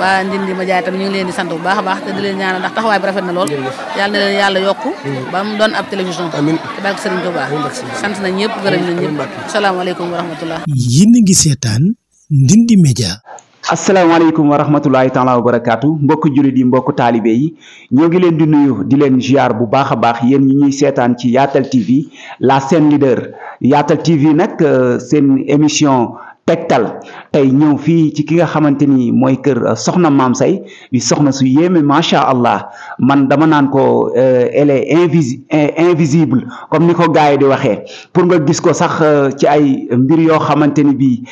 waa Ndindy Média tam ñu ngi leen di sant bu baax a baax te di leen ñaanal ndax taxawaay bi rafet na lool yàlla na leen yàlla yokku ba mu doon ab télévision te barke Serigne Touba sant nañ ñëpp gërëm nañ ñëpp asalaamaaleykum wa rahmatullah. yéen a ngi seetaan Ndindy Média. asalaamaaleykum wa rahmatulahi taala wa barakaatu mbokk jullit yi mbokk taalibe yi ñoo ngi leen di nuyu di leen ziar bu baax a baax yéen ñi ñuy seetaan ci Yatal TV la chaîne leader Yatal TV nag seen émission tegtal tey ñëw fii ci ki nga xamante ni mooy kër soxna Mame Saye di soxna su yéeme macha allah man dama naan ko elle est invisible comme ni ko gars yi di waxee pour nga gis ko sax ci ay mbir yoo xamante ni bii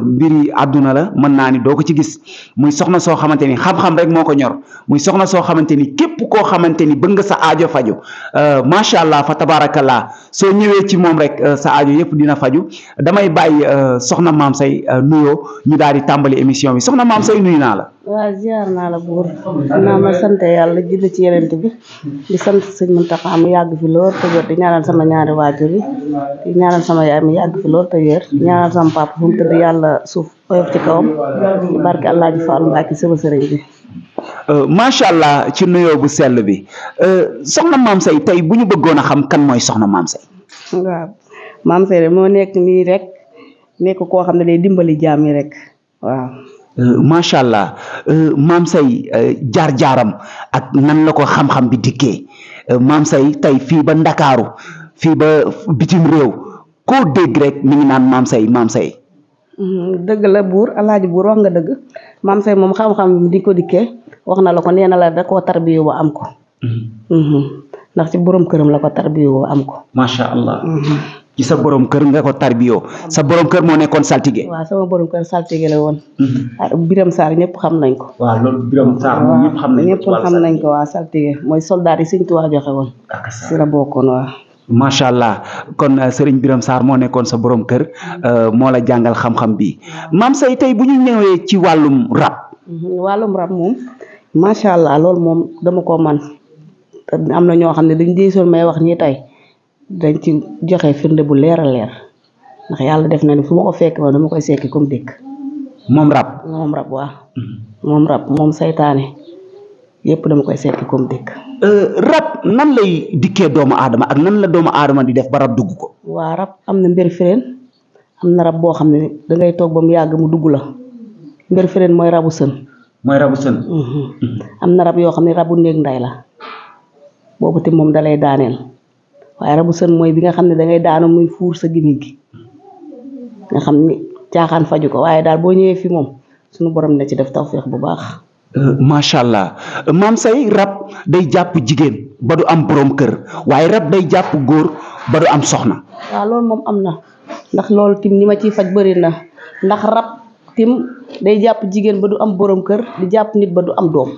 mbiri àdduna la mën naa ni doo ko ci gis muy soxna soo xamante ni xam-xam rek moo ko ñor muy soxna soo xamante ni képp koo xamante ni bëgg nga sa aajo faju macha allah fa tabarakallah soo ñëwee ci moom rek sa aajo yëpp dina faju damay bàyyi soxna Mame Saye nuyoo ñu daal di tàmbali émission bi soxna Mame Saye nuyu naa la. waaw ziar naa la buur naa ma sant yàlla julli ci yenent bi di sant sëñ Muntaxa mu yàgg fi lool te wér di ñaanal sama ñaari waajur yi di ñaanal sama yaay mu yàgg fi lool te wér di ñaanal sama papa fu mu tëdd yàlla suuf oyof ci kawam di barke Alaaji Fall Mbàkke sama sëriñ bi. macha allah ci nuyoo bu sell bi soxna Mame Saye tey bu ñu bëggoon a xam kan mooy soxna Mame Saye. waaw Mame Saye moo nekk nii rek nekk koo xam ne day dimbali jaam yi rek waaw. macha allah Mame Saye jaar-jaaram ak nan la ko xam-xam bi dikkee Mame Saye tey fii ba Ndakaaru fii ba bitim réew koo dégg rek mi ngi naan Mame Saye Mame Saye. dëgg la buur alaaji buur wax nga dëgg Mame Saye moom xam-xam bi di ko dikkee wax na la ko nee na la da koo tarbiyu ba am ko. ndax ci borom këram la ko tarbiyu ba am ko. macha allah. ci sa borom kër nga ko tarbiyoo sa borom kër moo nekkoon saltige. waaw sama borom kër saltige la woon. Biram Sarr ñëpp xam nañ ko. waaw loolu Biram Sarr moom ñëpp xam nañ ko. ñëpp xam nañ ko waa saltige mooy soldat yi Sëñ Tuubaa joxe woon. si la bokkoon waaw. macha allah kon Serigne Biram Sarr moo nekkoon sa borom kër moo la jàngal xam-xam bi Mame Saye tey bu ñu ñëwee ci wàllum rab. wàllum rab moom macha allah loolu moom dama ko man am na ñoo xam ne dañ diisoon may wax nii tey. dañ ci joxe firnde bu leer a leer ndax yàlla def na ni fu ma ko fekk dama koy sekki comme dëkk. moom rab. waaw. moom rab moom saytaane yëpp dama koy sekki comme dëkk. rab nan lay dikkee doomu aadama ak nan la doomu aadama di def ba rab dugg ko. waa rab am na mbir fireen am na rab boo xam ne dangay toog ba mu yàgg mu dugg la mbir fireen mooy rabu sën. mooy rabu sën. am na rab yoo xam ne rabu néeg nday la boobu te moom dalay daaneel. waaye rabu sën mooy bi nga xam ne dangay daanu muy fuur sa gémmiñ gi nga xam ni caaxaan faju ko waaye daal boo ñëwee fi moom suñu borom na ci def tawfeex bu baax. macha allah Mame Saye rab day jàpp jigéen ba du am borom kër waaye rab day jàpp góor ba du am soxna. waaw loolu moom am na ndax loolu tim ni ma ciy faj bëri na ndax rab tim day jàpp jigéen ba du am borom kër di jàpp nit ba du am doom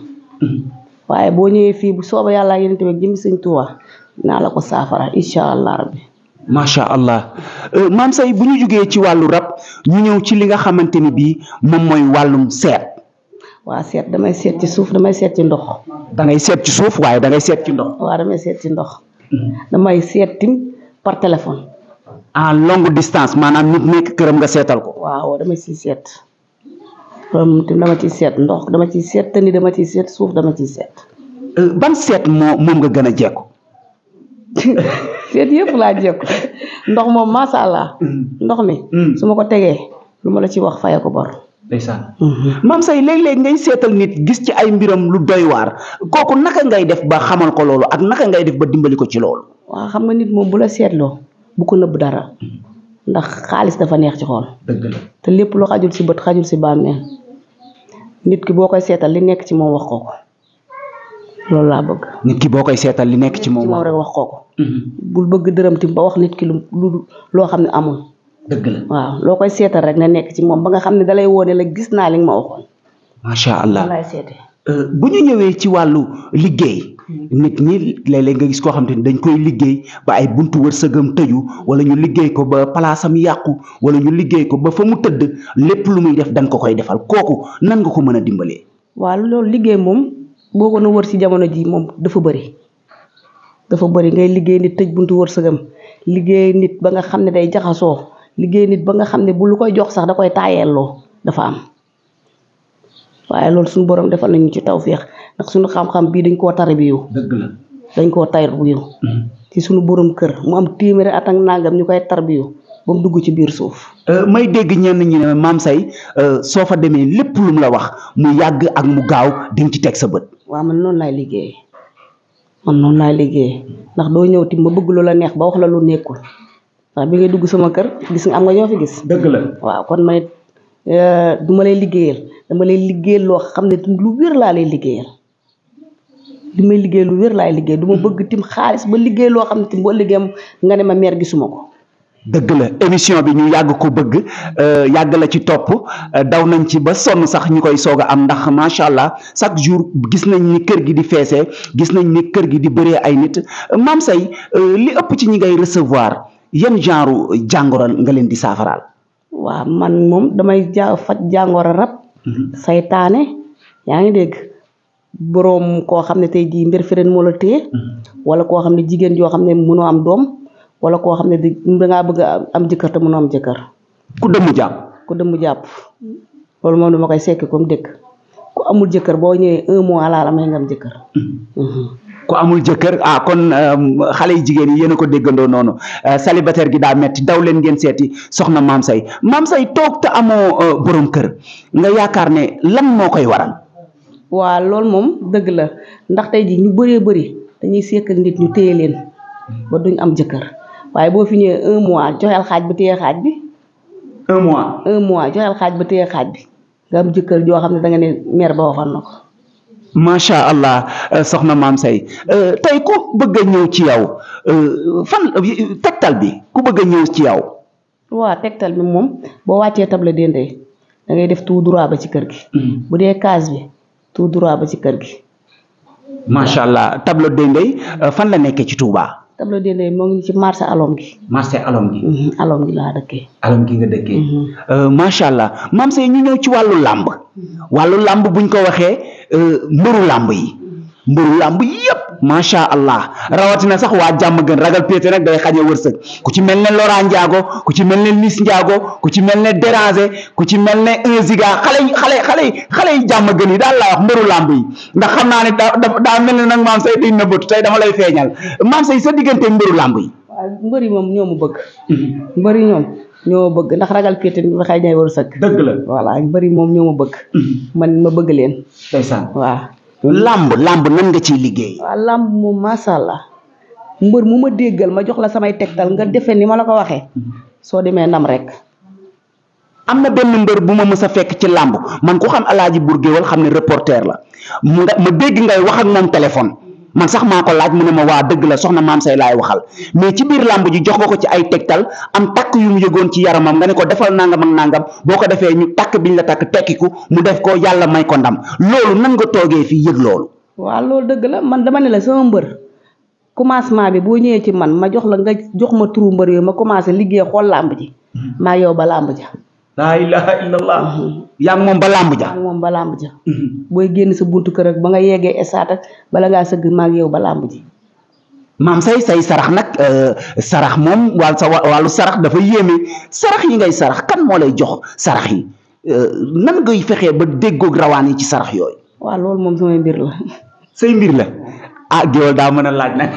waaye boo ñëwee fii bu sooba yàlla yéen tamit jëmmi Sëñ Tuubaa naa la ko saafara incha allah rabbi. macha allah Mame Saye bu ñu jugee ci wàllu rab ñu ñëw ci li nga xamante ni bii moom mooy wàllum seet. waa seet damay seet ci suuf damay seet ci ndox. da ngay seet ci suuf waaye da ngay seet ci ndox. waaw damay seet ci ndox. damay seet tim par téléphone. en longue distance maanaam nit nekk këram nga seetal ko. waaw dama ciy seet. loolu tim dama ciy seet ndox dama ciy seet te ni dama ciy seet suuf dama ciy seet. ban seet moom nga gën a jekku. seet yëpp laa jekku ndox moom macha allah. ndox mi. su ma ko tegee lu ma la ci wax faye ko bor. ndeysaan. Mame Saye léeg-léeg ngay seetal nit gis ci ay mbiram lu doy waar kooku naka ngay def ba xamal ko loolu ak naka ngay def ba dimbali ko ci loolu. waaw xam nga nit moom bu la seetloo bu ko nëbb dara ndax xaalis dafa neex ci xool. dëgg la te lépp lu xajul si bët xajul si bàmmeel nit ki boo koy seetal li nekk ci moom wax ko ko loolu laa bëgg. nit ki boo koy seetal li nekk ci moom rek wax ko ko. bul bëgg dërëm tim ba wax nit ki lu loo xam ne amul. dëgg la waaw loo koy seetal rek na nekk ci moom ba nga xam ne dalay woone la gis naa li nga ma waxoon. macha allah laay seetee. bu ñu ñëwee ci wàllu liggéey nit ñi léeg-léeg nga gis koo xam te ni dañ koy liggéey ba ay buntu wërsëgam tëju wala ñu liggéey ko ba palaasam yàqu wala ñu liggéey ko ba fa mu tëdd lépp lu muy def dañ ko koy defal kooku nan nga ko mën a dimbalee. waaw loolu liggéey moom boo ko na wër ci jamono ji moom dafa bëri ngay liggéey nit tëj buntu wërsëgam liggéey nit ba nga xam ne day jaxasoo liggéey nit ba nga xam ne bu lu koy jox sax da koy taayeelloo dafa am waaye loolu suñu borom defal nañu ci tawféex ndax suñu xam-xam bii dañ koo tarbiyu. dëgg la dañ koo tarbiyu ci suñu borom kër mu am téeméeri at ak nangam ñu koy tarbiyu ba mu dugg ci biir suuf. may dégg ñenn ñi ne Mame Saye soo fa demee lépp lu mu la wax mu yàgg ak mu gaaw di nga ci teg sa bët. waaw man noonu laay liggéeyee ndax doo ñëw tim ma bëgg lu la neex ba wax la lu nekkul ndax bi ngay dugg sama kër gis nga am nga ñoo fi gis. dëgg la waaw kon may du ma lay liggéeyal dama lay liggéeyal loo xam ne lu wér laa lay liggéeyal li may liggéey lu wér laay liggéey du ma bëgg tim xaalis ba liggéey loo xam ne tim boo liggéeyam nga ne ma meer gisuma ko. dëgg la émission bi ñu yàgg ko bëgg yàgg la ci topp daw nañ ci ba sonn sax ñu koy soog a am ndax macha allah chaque jour gis nañ ni kër gi di feesee gis nañ ni kër gi di bëree ay nit Mame Saye li ëpp ci ñi ngay recevoir yan genre jàngoro nga leen di saafaraal. waaw man moom damay faj jàngoro rab. saytaane yaa ngi dégg boroom koo xam ne tey jii mbir firen moo la téye wala koo xam ne jigéen joo xam ne mënoo am doom. wala koo xam ne dangaa bëgg a am jëkkër te mënoo am jëkkër. ku dëmm jàpp. ku dëmm jàpp loolu moom dama koy sekki comme dëkk ku amul jëkkër boo ñëwee 1 mois laa la may nga am jëkkër. ku amul jëkkër kon xale yi jigéen yi yéen a ko déggandoo noonu célibataire gi daa metti daw leen ngeen seeti soxna Mame Saye Mame Saye toog te amoo borom kër nga yaakaar ne lan moo koy waral. waaw loolu moom dëgg la ndax tey ji ñu bëree bëri dañuy sekk ak nit ñu téye leen ba duñ am jëkkër. waaye boo fi ñëwee 1 mois joxeel xaaj ba téye xaaj bi. 1 mois 1 mois joxeel xaaj ba téye xaaj bi nga am jëkkër joo xam ne da nga ne mère ba waxoon na ko. macha allah soxna Mame Saye tey ku bëgg a ñëw ci yow fan tegtal bi ku bëgg a ñëw ci yow. waaw tegtal bi moom boo wàccee table dendee da ngay def tout droit ba ci kër gi. bu dee case bi tout droit ba ci kër gi. macha allah tableau dendee fan la nekkee ci Touba. tableau dendee moo ngi ci marché alom gi. marché alom gi. alom gi laa dëkkee. alom gi nga dëkkee. macha allah Mame Saye ñu ñëw ci wàllu làmb. wàllu làmb buñ ko waxee mbëru làmb yi. mbëru làmb yëpp macha allah rawatina sax waa jàmm gën ragal péete nag day xañe wërsëg ku ci mel ne Laurent Ndiago ku ci mel ne Liss Ndiago ku ci mel ne Déranger ku ci mel ne 1 Ziga xale yi jàmm gën yi daal laa wax mbëru làmb yi ndax xam naa ne daa mel ne nag Mame Saye day nëbbatu tey dama lay feeñal Mame Saye sa diggante mbëru làmb yi. waaw mbëri moom ñoo ma bëgg. mbëri ñoom ñoo ma bëgg ndax ragal péete bi ba xañe wërsëg. dëgg la voilà mbëri moom ñoo ma bëgg. man ma bëgg leen. ndeysaan waaw. lamb nan nga ciy liggéey. waaw lamb moom macha allah mbër mu ma déggal ma jox la samay tegtal nga defee ni ma la ko waxee soo demee ndam rek. am na benn mbër bu ma mës a fekk ci lamb man ku xam Alaaji Bourgéwal xam ne reporter la ma dégg ngay wax ak moom téléphone man sax maa ko laaj mu ne ma waa dëgg la soxna Mame Saye laay waxal mais ci biir lamb ji jox nga ko ci ay tegtal am takk yu mu yëgoon ci yaramam nga ne ko defal nangam ak nangam boo ko defee ñu takk biñ la takk tekkiku mu def ko yàlla may ko ndam loolu nan nga toogee fii yëg loolu. waaw loolu dëgg la man dama ne la sama mbër commencement bi boo ñëwee ci man ma jox la nga jox ma turu mbër yooyu ma commencé liggéey xool lamb ji maa yow ba lamb ja. laa ilaha illallah. yaa ngi moom ba lamb ja. moom ba lamb ja. booy génn sa buntu kër ak ba nga yeggee estaat ak bala ngaa sëgg maa yow ba lamb ji. Mame Saye say sarax nag sarax moom wàllu sarax dafa yéeme sarax yi ngay sarax kan moo lay jox sarax yi nan ngay fexee ba déggoog rawaan yi ci sarax yooyu. waaw loolu moom samay mbir la. say mbir la ah géwél daa mën a laaj nag.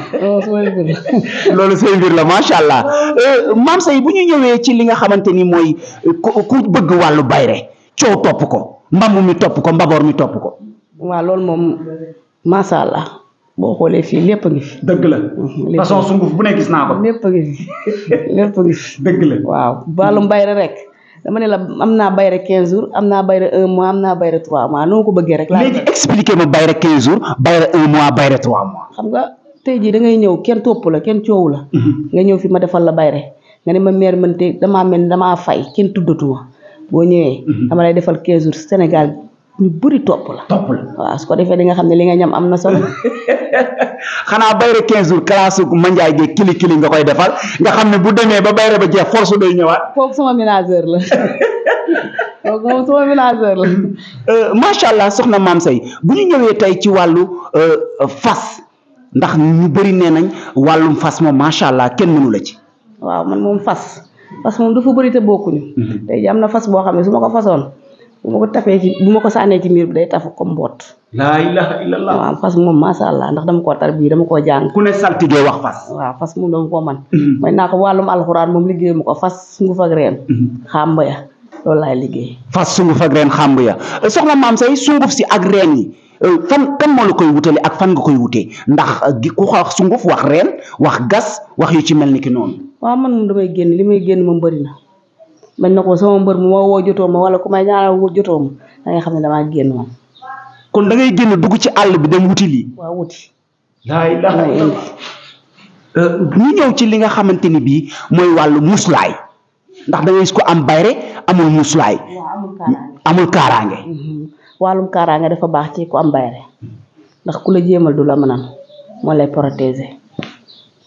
samay mbir la. loolu say mbir la macha allah Mame Saye bu ñu ñëwee ci li nga xamante ni mooy ku bëgg wàllu bayre coow topp ko mbamb mi topp ko mbaboor mi topp ko. waaw loolu moom macha allah. boo xoolee fii lépp a ngi fi. dëgg la façon sunguf bu ne gis naa ko. lépp a ngi fi lépp a ngi fi. dëgg la waaw wàllum bayre rek dama ne la am naa bayre 15 jours am naa bayre 1 mois am naa bayre 3 mois noo ko bëggee rek. léegi expliqué ma bayre 15 jours bayre 1 mois bayre 3 mois. xam nga tey jii da ngay ñëw kenn topp la kenn coowu la. nga ñëw fi ma defal la bayre nga ne ma mère man te damaa mel ni damaa fay kenn tuddatuma boo ñëwee. dama lay defal 15 jours Sénégal. ñu bëri topp la. waaw su ko defee di nga xam ne li nga ñam am na solo. xanaa bayre 15 jours classe manjaay ge kili nga koy defal nga xam ne bu demee ba bayre ba jeex force day ñëwaat. foofu sama ménageur la. kooku moom sama ménageur la. macha allah soxna Mame Saye bu ñu ñëwee tey ci wàllu fas ndax ñu bëri nee nañ wàllum fas moom macha allah kenn mënu la ci. waaw man moom fas moom dafa bëri te bokkuñu. tey ji am na fas boo xam ne su ma ko fasoon. bu ma ko tapee ci bu ma ko sànnee ci miir bi day tafu comme mboot. laa ilaha illallah. waaw fas moom macha allah ndax dama koo tar bii dama koo jàng. ku ne saltige wax fas. waaw fas moom dama koo man may naa ko wàllum alxuraan moom liggéey mu ko fas sunguf ak reen. xàmb ya loolu laay liggéey. fas sunguf ak reen xàmb ya soxna Mame Saye sunguf si ak reen yi fan kan moo la koy wutale ak fan nga koy wutee ndax ku wax sunguf wax reen wax gas wax yu ci mel ni ki noonu. waaw man moom damay génn li may génn moom bëri na bañ na ko sama mbër mu ma woo jotoo ma wala ku may ñaanal woo jotoo ma da ngay xam ne damaa génn moom. kon da ngay génn dugg ci àll bi dem wuti lii. waaw wuti. laa ilaha illallah. ñu ñëw ci li nga xamante ni bii mooy wàllu muslaay ndax da ngay gis ko am bayre amul muslaay. amul kaaraange. wàllum kaaraange dafa baax ci ku am bayre ndax ku la jéemal du la mënal moo lay protéger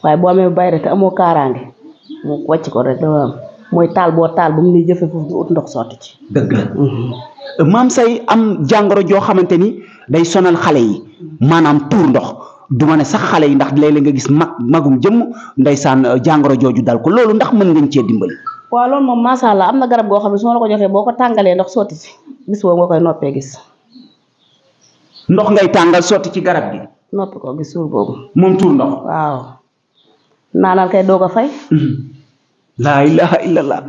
waaye boo amee bayre te amoo kaaraange mu wàcc ko rek dafa am mooy taal boo taal ba mu ni jëfe foofu nga ut ndox sotti ci. dëgg la. Mame Saye am jàngoro joo xamante ni day sonal xale yi maanaam tuur ndox du ma ne sax xale yi ndax léeg-léeg nga gis magum jëmm ndeysaan jàngoro jooju dal ko loolu ndax mën ngeen cee dimbali. waaw loolu moom macha allah am na garab goo xam ne su ma la ko joxee boo ko tàngalee ndox sotti ci bis boobu nga koy noppee gis. ndox ngay tàngal sotti ci garab gi. noppi ko gis suur boobu. moom tuur ndox. waaw naanal kay doog a fay. laa ilaha illallah.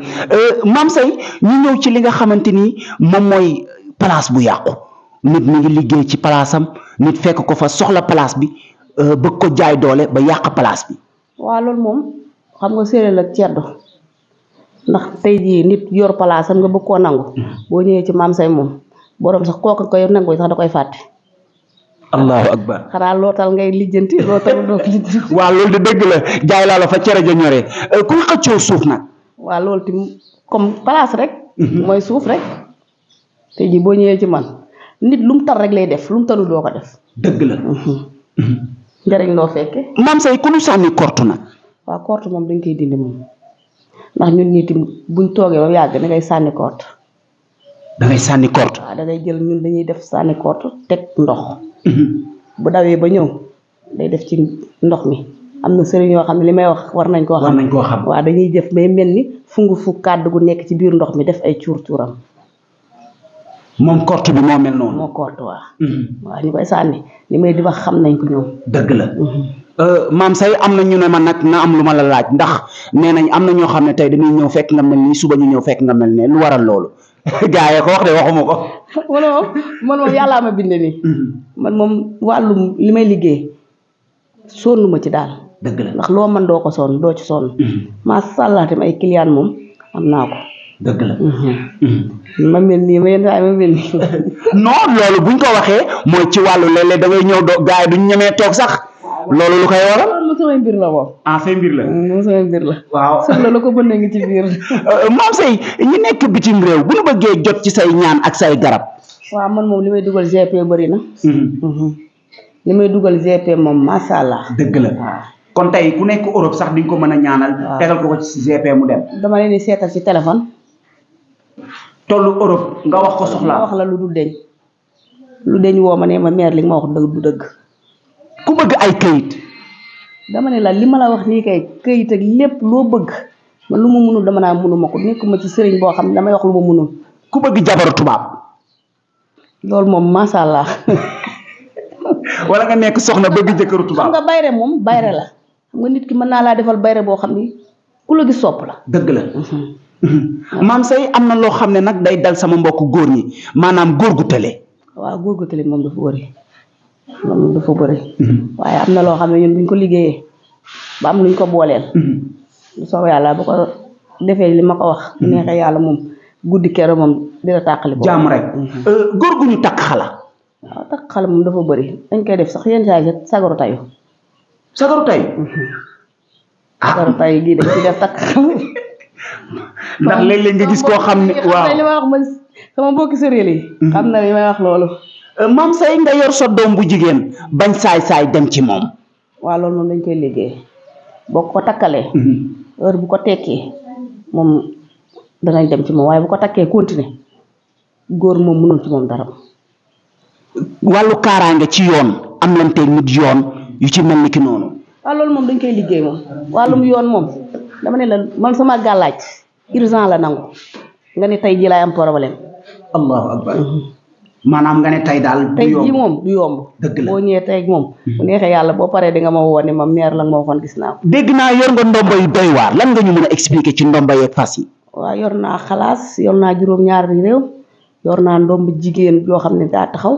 Mame Saye ñu ñëw ci li nga xamante ni moom mooy place bu yàqu nit mi ngi liggéey ci place am nit fekk ko fa soxla place bi bëgg ko jaay doole ba yàq place bi. waaw loolu moom xam nga séeréer ak ceddo ndax tey jii nit yor place am nga bëgg koo nangu boo ñëwee ci Mame Saye moom borom sax kooku koy nangu sax da koy fàtte. allahu akbar. xanaa lootal ngay lijjanti lootal doo ko lijjanti. waaw loolu de dëgg la jaay laa la fa cere ja ñoree kuy xëccoo suuf nag. waaw loolu tim comme place rek. mooy suuf rek. tey jii boo ñëwee ci man nit lu mu tar rek lay def lu mu taru doo ko def. dëgg la. njëriñ loo fekke. Mame Saye ku ñu sànni kortu nag. waaw kortu moom dañ koy dindi moom ndax ñun ñii tim buñ toogee ba yàgg da ngay sànni kortu. da ngay sànni kortu. waaw da ngay jël ñun dañuy def sànni kortu teg ndox. bu dawee ba ñëw day def ci ndox mi am na sëriñ yoo xam ne li may wax war nañ koo xam. war nañ koo xam. waaw dañuy def bay mel ni fungu fu kàddu gu nekk ci biir ndox mi def ay cuur-cuuram. moom kortu bi moo mel noonu. moo kortu waaw. waaw ñu koy sànni li may di wax xam nañ ko ñoom. dëgg la. Mame Saye am na ñu ne ma nag na am lu ma la laaj ndax nee nañ am na ñoo xam ne tey dañuy ñëw fekk nga mel nii suba ñu ñëw fekk nga mel ne lu waral loolu. gaa yi ko wax de waxuma ko. man moom yàllaa ma binde nii. man moom wàllum li may liggéey sonn ma ci daal. dëgg la ndax loo mën doo ko sonn doo ci sonn. macha allah tamit ay client moom am naa ko. dëgg la. ma mel nii ma yenn saa yi ma mel nii. non loolu buñ ko waxee mooy ci wàllu léeg-léeg da ngay ñëw gaa yi duñ ñemee toog sax loolu lu koy waral. loolu samay mbir la moom. ah say mbir la. moom samay mbir la. waaw soxla la ko bënn ngi ci biir. Mame Saye ñi nekk bitim réew bu ñu bëggee jot ci say ñaan ak say garab. waaw man moom li may dugal GP bëri na. li may dugal GP moom macha allah. dëgg la. kon tey ku nekk Europe sax di nga ko mën a ñaanal. tegal ko ci GP mu dem. dama leen di seetal ci téléphone. tollu Europe nga wax ko soxlaa. nga wax la lu dul deñ lu deñ woo ma ne ma meer li nga ma wax dëgg du dëgg. ku bëgg ay këyit. dama ne la li ma la wax nii kay këyit ak lépp loo bëgg man lu ma munul dama naa munuma ko nekkuma ci sëriñ boo xam ne damay wax lu ma munul. ku bëgg jabaru tubaab. loolu moom macha allah. wala nga nekk soxna bëgg jëkkëru tubaab. xam nga bayre moom bayre la xam nga nit ki mën naa laa defal bayre boo xam ni ku la gis sopp la. dëgg la. Mame Saye am na loo xam ne nag day dal sama mbokk góor ñi maanaam góor gu tële. waaw góor gu tële moom dafa bëri moom dafa bëri. waaye am na loo xam ne ñun buñ ko liggéeyee ba am luñ ko booleel. bu soobee yàlla bu ko defee li ma ko wax. bu neexee yàlla moom guddi kero moom dina tàqali. boobu jàmm rek. góor gu ñu takk xala. waaw takk xala moom dafa bëri dañ koy def sax yenn saa yi sagaru tayu. sagaru tayu. sagaru tayu gii dañ ci def takk xala. ndax léeg-léeg nga gis koo xam ne waaw li may wax man sama mbokki séréer yi. xam na li may wax loolu. Mame Saye nga yor sa doom bu jigéen bañ saay-saay dem ci moom. waaw loolu moom dañ koy liggéey boo ko takkalee. heure bu ko tekkee moom danañ dem ci moom waaye bu ko takkee continuer góor moom mënul ci moom dara. wàllu kaaraange ci yoon am lanteeg nit yoon yu ci mel ni ki noonu. waaw loolu moom dañ koy liggéey moom wàllum yoon moom dama ne la man sama gàllaaj urgent la nangu nga ne tey ji laay am problème allahu akbar maanaam nga ne tey daal tey jii moom du yomb dëgg la boo ñëwee tey moom bu neexee yàlla boo paree di nga ma woo ne ma meer la nga ma waxoon gis naa ko dégg naa yor nga ndomba yu doy waar lan nga ñu mën a expliquer ci ndomba yeeg fas yi waaw yor naa xalaas yor naa juróom-ñaari réew yor naa ndomb jigéen yoo xam ne daa taxaw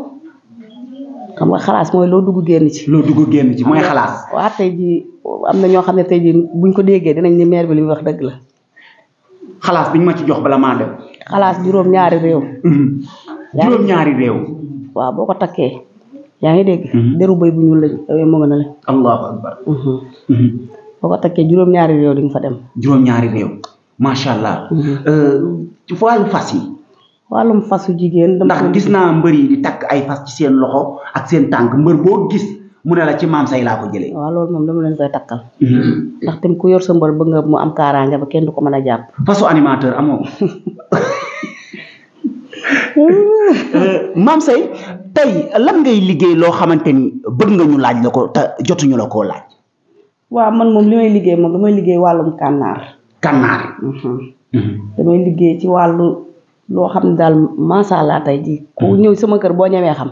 xam nga xalaas mooy loo dugg génn ci mooy xalaas waaw tey jii am na ñoo xam ne tey jii buñ ko déggee dinañ ni meer bi li muy wax dëgg la xalaas biñ ma ci jox bala maa dem xalaas juróom-ñaari réew juróom-ñaari réew waaw boo ko takkee yaa ngi dégg deru bëy bu ñuul la mu nga na la allahu akbar boo ko takkee juróom-ñaari réew di nga fa dem juróom-ñaari réew macha allah ci wàllu fas yi wàllum fasu jigéen ndax gis naa mbër yi di takk ay fas ci seen loxo ak seen tànk mbër boo gis mu ne la ci maam say laa ko jëlee waaw loolu moom dama leen koy takkal ndax tam ku yor sa mbër bëgg nga mu am kaaraange ba kenn du ko mën a jàpp fasu animateur amoo ko maam say tey lan ngay liggéey loo xamante ni bëgg nga ñu laaj la ko te jotuñu la koo laaj waaw man moom li may liggéey moom damay liggéey wàllum kànnaar damay liggéey ci wàllu loo xam ne daal macha allah tey ji ku ñëw sama kër boo ñëwee xam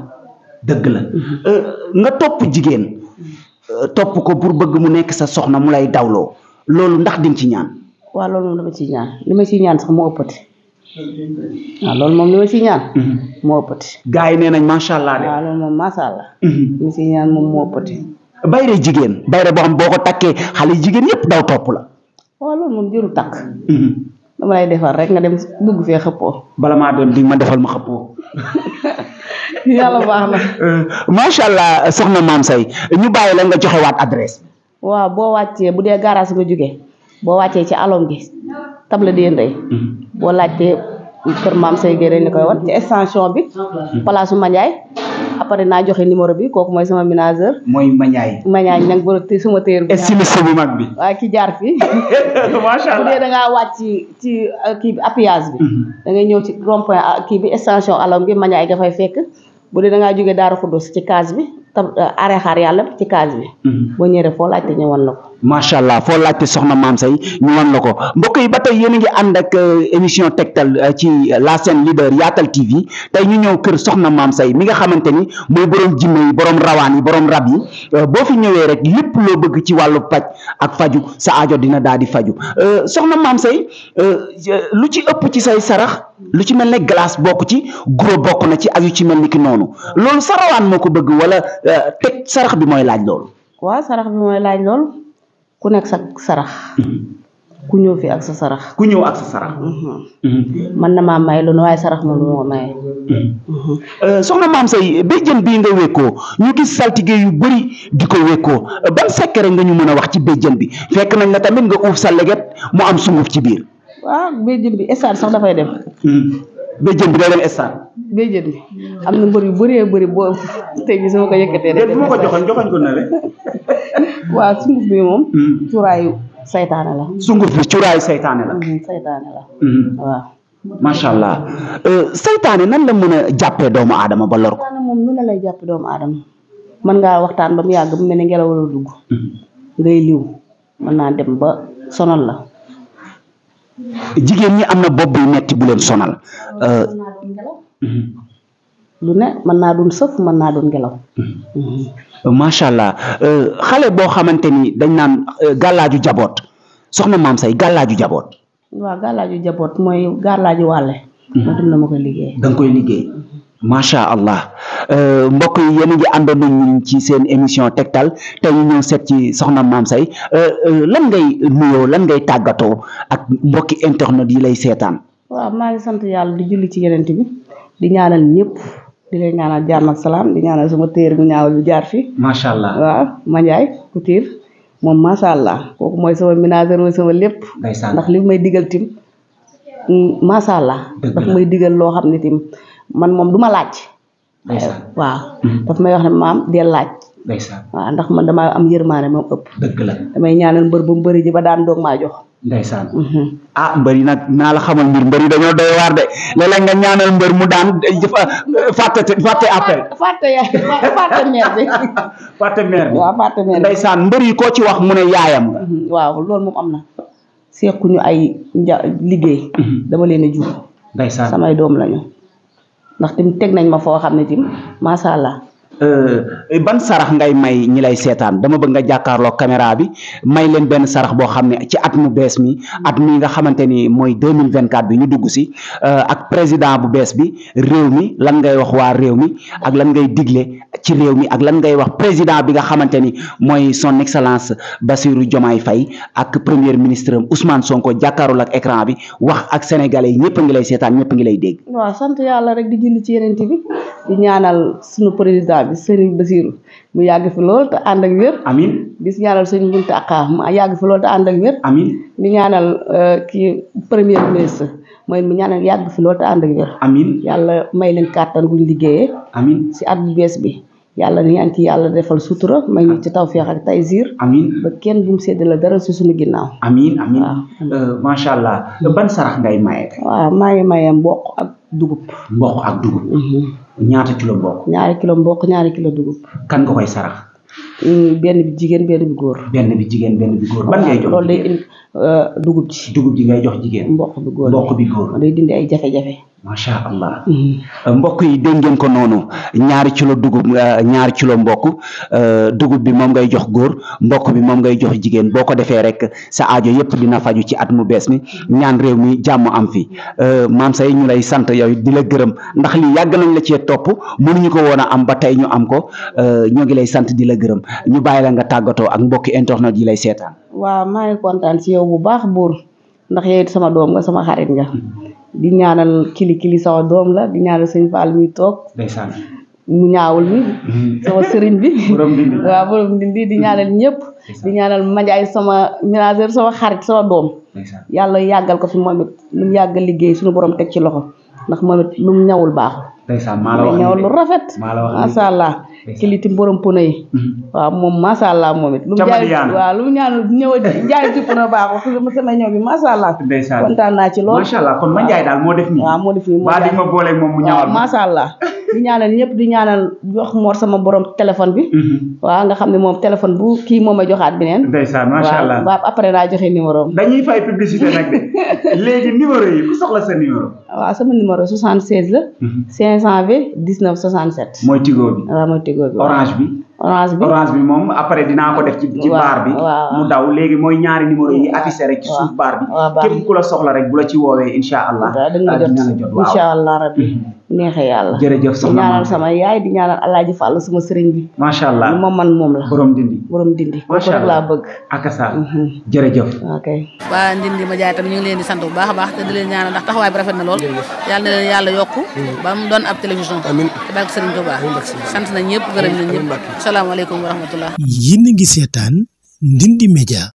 dëgg la nga topp jigéen topp ko pour bëgg mu nekk sa soxna mu lay dawloo loolu ndax di nga ci ñaan waaw loolu moom dama ciy ñaan li ma ciy ñaan sax moo ëppati waaw loolu moom li ma ciy ñaan moo ëppati gars yi nee nañ macha allah de waaw loolu moom macha allah li ma ciy ñaan moom moo ëppati bayre jigéen bayre boo xam boo ko takkee xale jigéen yëpp daw topp la waaw loolu moom jëru takk dama lay defar rek nga dem dugg fee xëppoo bala maa dem di ma defal ma xëppoo yàlla baax na macha allah soxna maam say ñu bàyyi la nga joxe waat adresse waaw boo wàccee bu dee garage nga jógee boo wàccee ci alom gi table de ndey boo laajtee kër maam say gé ni koy wat ci extension bi place Mandiaye après naa joxe numéro bi kooku mooy sama ménageur mooy Mandiaye nag ba suma téer bi styliste bu mag bi waaye ki jaar fii macha allah bu dee da ngaa wàcc ci kii bi appuyage bi da ngay ñëw ci rond point kii bi extension alom gi Mandiaye nga fay fekk bu dee da ngaa jógee Daaru Xuddos ci case bi tam arrêt xaar yàlla ci case bi boo ñëwee foo laajte ñu wan la ko macha allah foo laajte soxna maam say ñu wan la ko mbokk yi ba tey yéen a ngi ànd ak émission tegtal ci la chaîne leader Yatal TV tey ñu ñëw kër soxna maam say mi nga xamante ni mooy borom jinne yi borom rawaan yi borom rab yi boo fi ñëwee rek lépp loo bëgg ci wàllu paj ak faju sa aajo dina daal di faju soxna maam say lu ci ëpp ci say sarax lu ci mel ne glace bokk ci gros bokk na ci ak yu ci mel ni ki noonu loolu sa rawaan moo ko bëgg wala teg sarax bi mooy laaj loolu waaw sarax bi mooy laaj loolu ku nekk sa sarax ku ñëw fi ak sa sarax man na maa may lu ne waaye sarax moom lu ma maye soxna maam say béjjën bii nga wékkoo ñu gis saltige yu bëri di ko wékkoo ban secret nga ñu mën a wax ci béjjën bi fekk nañ la tamit nga uuf sa leget mu am sunguf ci biir waaw béjjën bi stade sax dafay dem béjjën bi day dem stade béjjën bi am na mbër yu bëree bëri boo tey bi sama ko yëkkatee rek bu ma ko joxoñ ko na le waaw sunguf bi moom cuuraayu saytaane la sunguf bi cuuraayu saytaane la saytaane la waaw macha allah saytaane nan la mën a jàppee doomu aadama ba lor ko moom nu la lay jàppee doomu aadama mën ngaa waxtaan ba mu yàgg bu mel ne ngelaw la dugg ngay liw mën naa dem ba sonal la jigéen ñi am na bopp buy metti bu leen sonal lu ne mën naa doon sëf mën naa doon ngelaw macha allah xale boo xamante ni dañ naan gàllaaju jaboot soxna maam say gàllaaju jaboot waaw gàllaaju jaboot mooy gàllaaju wàlle ma dum na ma koy liggéey da nga koy liggéey macha allah mbokk yi yéen a ngi àndoon nañ ci seen émission tegtal tey ñu ñëw seet ci soxna maam say lan ngay nuyoo lan ngay tàggatoo ak mbokki internet yi lay seetaan waaw maa ngi sant yàlla di julli ci yeneen bi di ñaanal ñëpp di leen ñaanal jàmm ak salaam di ñaanal sama téer bu ñaawal bu jaar fi macha allah waaw Mandiaye Couture moom macha allah kooku mooy sama ménageur mooy sama lépp ndax li may digal tim macha allah daf may digal loo xam ne tim man moom du ma laaj waaw daf may wax ne maam del laaj waaw ndax man damaa am yërmaane moom ëpp dëgg la damay ñaanal mbër ba mbëri ji ba daan doog maa jox ndeysaan mbëri nag naa la xamal mbir mbëri dañoo doy waar de léeg-léeg nga ñaanal mbër mu daan fàtte appel fàtte meer bi fàtte meer bi waaw fàtte meer bi ndeysaan mbër yi koo ci wax mu ne yaayam nga waaw loolu moom am na seekuñu ay liggéey dama leen a jur ndeysaan samay doom lañu ndax tim teg nañ ma foo xam ne tim macha allah. ban sarax ngay may ñi lay seetaan dama bëgg nga jàkkaarloo caméra bi may leen benn sarax boo xam ne ci at mu bees mi at mi nga xamante ni mooy 2024 bi ñu dugg si ak président bu bees bi réew mi lan ngay wax waa réew mi ak lan ngay digle ci réew mi ak lan ngay wax président bi nga xamante ni mooy son excellence Bassirou Diomaye Faye ak premier ministre Ousmane Sonko jàkkaarloo ak écran bi wax ak sénégalais yi ñëpp a ngi lay seetaan ñëpp a ngi lay dégg. waaw sant yàlla rek di julli ci yeneen bi di ñaanal suñu président bi Serigne Bassirou mu yàgg fi lool te ànd ak wér. amiin di ñaanal Serigne Mountakha mu yàgg fi lool te ànd ak wér. amiin di ñaanal kii premier ministre mooy mu ñaanal yàgg fi lool te ànd ak wér. amiin yàlla may leen kàttan guñ liggéeyee. amiin si at bu bees bi yàlla ni ñaan ci yàlla defal sutura may ñu ci tawfeex ak taysiir. amiin ba kenn bu mu séddale dara si suñu ginnaaw. amiin amiin macha allah ban sarax ngay maye. waaw maa ngi maye mboq ak dugub. mboq ak dugub. ñaata kilo mboq. ñaari kilo mboq ñaari kilo dugub. kan nga koy sarax. benn bi jigéen benn bi góor. benn bi jigéen benn bi góor ban ngay jox. loolu day indi dugub ji. dugub ji ngay jox jigéen. mboq bi góor mboq bi góor. day dindi ay jafe-jafe. macha allah. mbokk yi dégg ngeen ko noonu ñaari kilo dugub ñaari kilo mboq dugub bi moom ngay jox góor mboq bi moom ngay jox jigéen boo ko defee rek sa aajo yëpp dina faju ci at mu bees mi ñaan réew mi jàmm am fi maam say ñu lay sant yow di la gërëm ndax li yàgg nañ la cee topp mënuñu ko woon a am ba tey ñu am ko ñoo ngi lay sant di la gërëm ñu bàyyi la nga tàggatoo ak mbokki internet yi lay seetaan. waaw maa ngi kontaan ci yow bu baax buur ndax yow it sama doom nga sama xarit nga. di ñaanal kili sama doom la di ñaanal sëñ Fall mi toog. ndeysaan mu ñaawul mi. sama sëriñ bi. waaw borom dindi di ñaanal ñëpp. di ñaanal Mandiaye sama ménageur sama xarit sama doom. yàlla yàggal ko fi moom it lu mu yàggal liggéey suñu borom teg ci loxo ndax moom it lu mu ñawul baaxul. ndeysaan maa la wax ñawul lu rafet. macha allah. kiliti borom pono yi. waaw moom macha allah moom it. lu mu jaay waaw lu mu ñaanal ñëw jaay ci pono baaxul sama ñëw bi macha allah. ndeysaan kontaan naa ci lool. macha allah kon Mandiaye daal moo def nii. waaw moo def nii ba di ma boole moom mu ñawal. waaw macha allah. di ñaanal ñëpp di ñaanal jox Mor sama borom téléphone bi. waaw nga xam ne moom téléphone bu kii moom a joxaat beneen. ndeysaan macha allah waaw après naa joxe numéro am. dañuy fay publicité nag de léegi numéro yi ku soxla sa numéro. waaw sama numéro 76 la. 520 19 67. mooy Tigo bi. waaw mooy Tigo bi. orange bi. orange bi moom après dinaa ko def ci baar bi. mu daw léegi mooy ñaari numéro yi affiché rek ci suuf baar bi. képp ku la soxla rek bu la ci woowee incha allah. dina la jot waaw incha allah rabbi neexee yàlla. jërëjëf soxna di ñaanal sama yaay di ñaanal Alaaji Fall sama sëriñ bi. macha allah lu ma man moom la. borom dindi. kooku rek laa bëgg. akasa jërëjëf. ok. waa Ndindi ma jaay tamit ñu ngi leen di sant bu baax a baax te di leen ñaanal ndax taxawaay bi rafet na lool. yàlla na leen yàlla yokku ba mu doon ab télévision. amiin te barke Serigne Touba sant nañ ñëpp gërëm nañ ñëpp. asalaamaaleykum wa rahmatullah. yéen a ngi seetaan Ndindy Média.